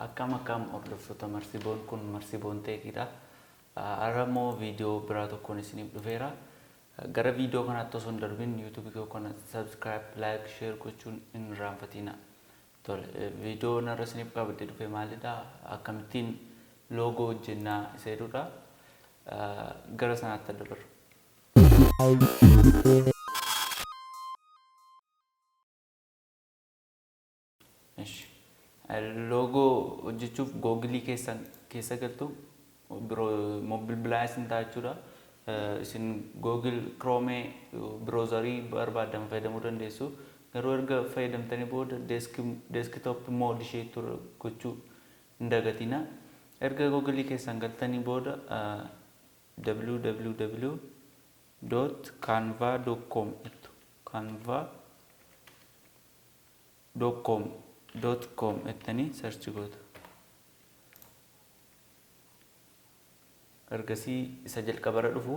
Akkam akkam hordoftoota Marsiboon, kun Marsiboon Teekiidha. Har'a immoo viidiyoo biraa tokkoon isiniif dhufeera. Gara viidiyoo kanaatti osoo hin darbin yuutuubii koo kana subscribe, like, share gochuun hin irraanfatina. Tole, viidiyoon har'a isiniif qabadhee dhufe maalidha? Akkamittiin loogoo hojjennaa isa jedhudha. Gara sanaatti dabarra. Ishi. Loogoo hojjechuuf googilii keessan keessa galtu, bilbilaa isin ta'a jechuudha. Isin Google Chrome browserii barbaadan fayyadamuu dandeessu. Garuu erga fayyadamtanii booda desktop mode ishee gochuu hin dagatina. Erga googilii keessan galtanii booda www.canva.com jettu. Canva.com .com jettanii search gootu. Ergasii isa jalqabarra dhufu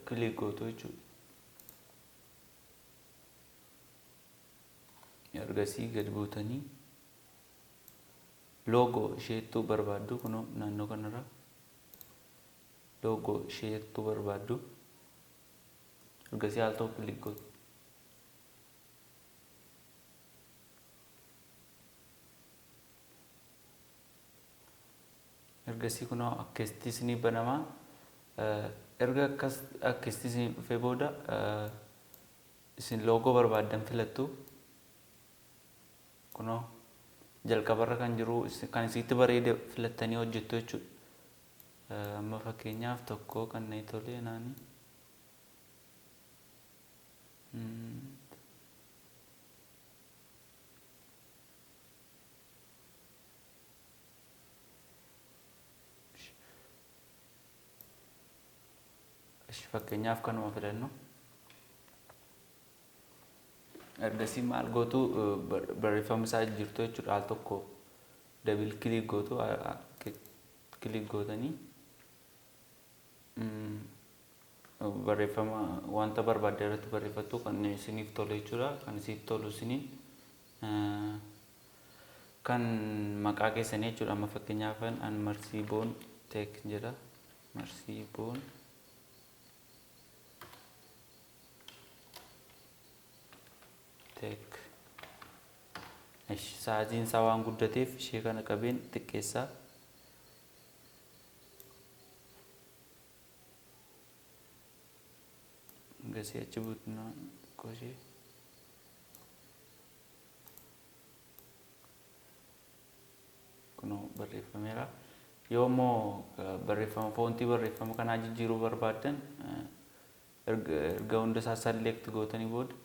click gootu jechuudha. Ergasii gad buutanii loogoo isheettuu barbaaddu. Kunoo naannoo kanarra loogoo isheettuu barbaaddu. Ergasii al tokko click gootu. Ergasii kunoo akkasitti isinii banamaa. Erga akkas akkasitti isinii dhufee booda isin loogoo barbaaddan filattu. Kunoo jalqabarra kan jiru kan isitti bareede filattanii hojjettu jechuudha. Amma fakkeenyaaf tokko kan natti tole naani. Fakkeenyaaf kanuma filannu. Ergasii maal gootu? Barreeffama isaa jirtu jechuudha. Al tokko double click gootu. Click gootanii barreeffama wanta barbaadde irratti barreeffattu, kan isiniif tolu jechuudha. Kan isiniif tolu isiniin kan maqaa keessanii jechuudha. Amma fakkeenyaaf an Marsiiboon Tech jedha. Marsiiboon Tech. Sa'aatiin isaa waan guddateef ishee kana qabeen xiqqeessaa. Gasii achi butnaa xiqqoo ishee. Kunoo barreeffameera. Yoo immoo barreeffama foontii barreeffama kanaa jijjiiruu barbaaddan, erga hunda isaa select gootanii booda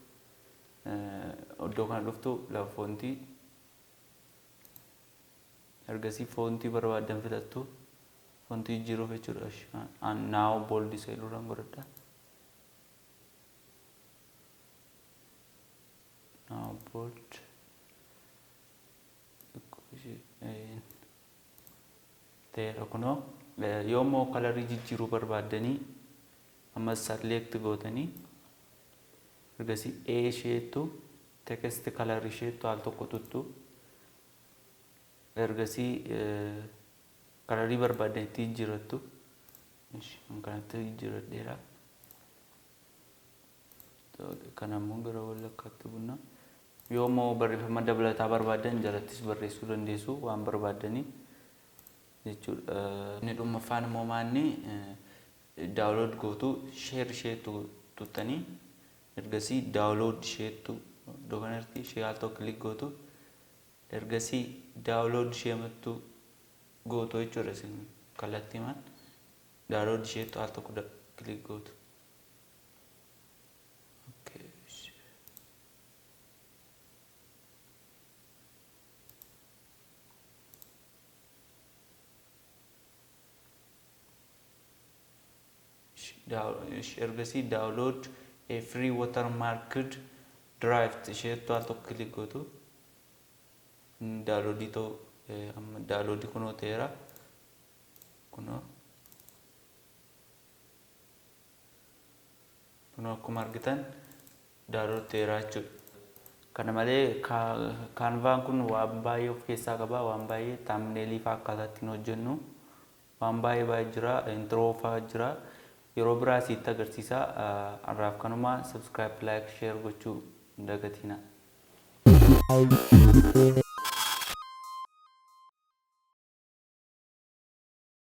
iddoo kana dhuftu, lafa foontii. Ergasii foontii barbaaddan filattu, foontii jijjiiruuf jechuudha. Now bold isa jedhurraan godhadha. Now bold ta'eera kunoo. Yoo immoo colorii jijjiiruu barbaaddanii, ammas select gootanii ergasii A isheettu text color isheettu al tokko tuttu. Ergasii colorii barbaaddanitti jijjiirrattu. Kan kanatti jijjiirradheera. Kana immoo gara walakkaatti bunna. Yoo immoo barreeffama dabalataa barbaaddan, jalattis barreessuu dandeessu waan barbaaddanii jechuudha. Inni dhummaffaan immoo maanni? Download gootu. Share isheettu tuttanii ergasii download isheettu iddoo kanatti ishee al tokko click gootu. Ergasii download isheemattu gootu jechuudha. Isin kallattiimaan download isheettu al tokko click gootu. Okay. Ergasii download a free watermarked draft isheettu al tokko click gootu. Downloadii ta'u amma downloadii kunoo ta'eera kunoo. Kunoo akkuma argitan download ta'eera jechuudha. Kana malee Canvaan kun waan baay'ee of keessaa qaba. Waan baay'ee thumbnailii fa'aa akkaataa ittiin hojjennu waan baay'ee baay'ee jira. Intro fa'aa jira. Yeroo biraa sitti agarsiisa. Har'aaf kanuma. Subscribe, like, share gochuu hin dagatinaa.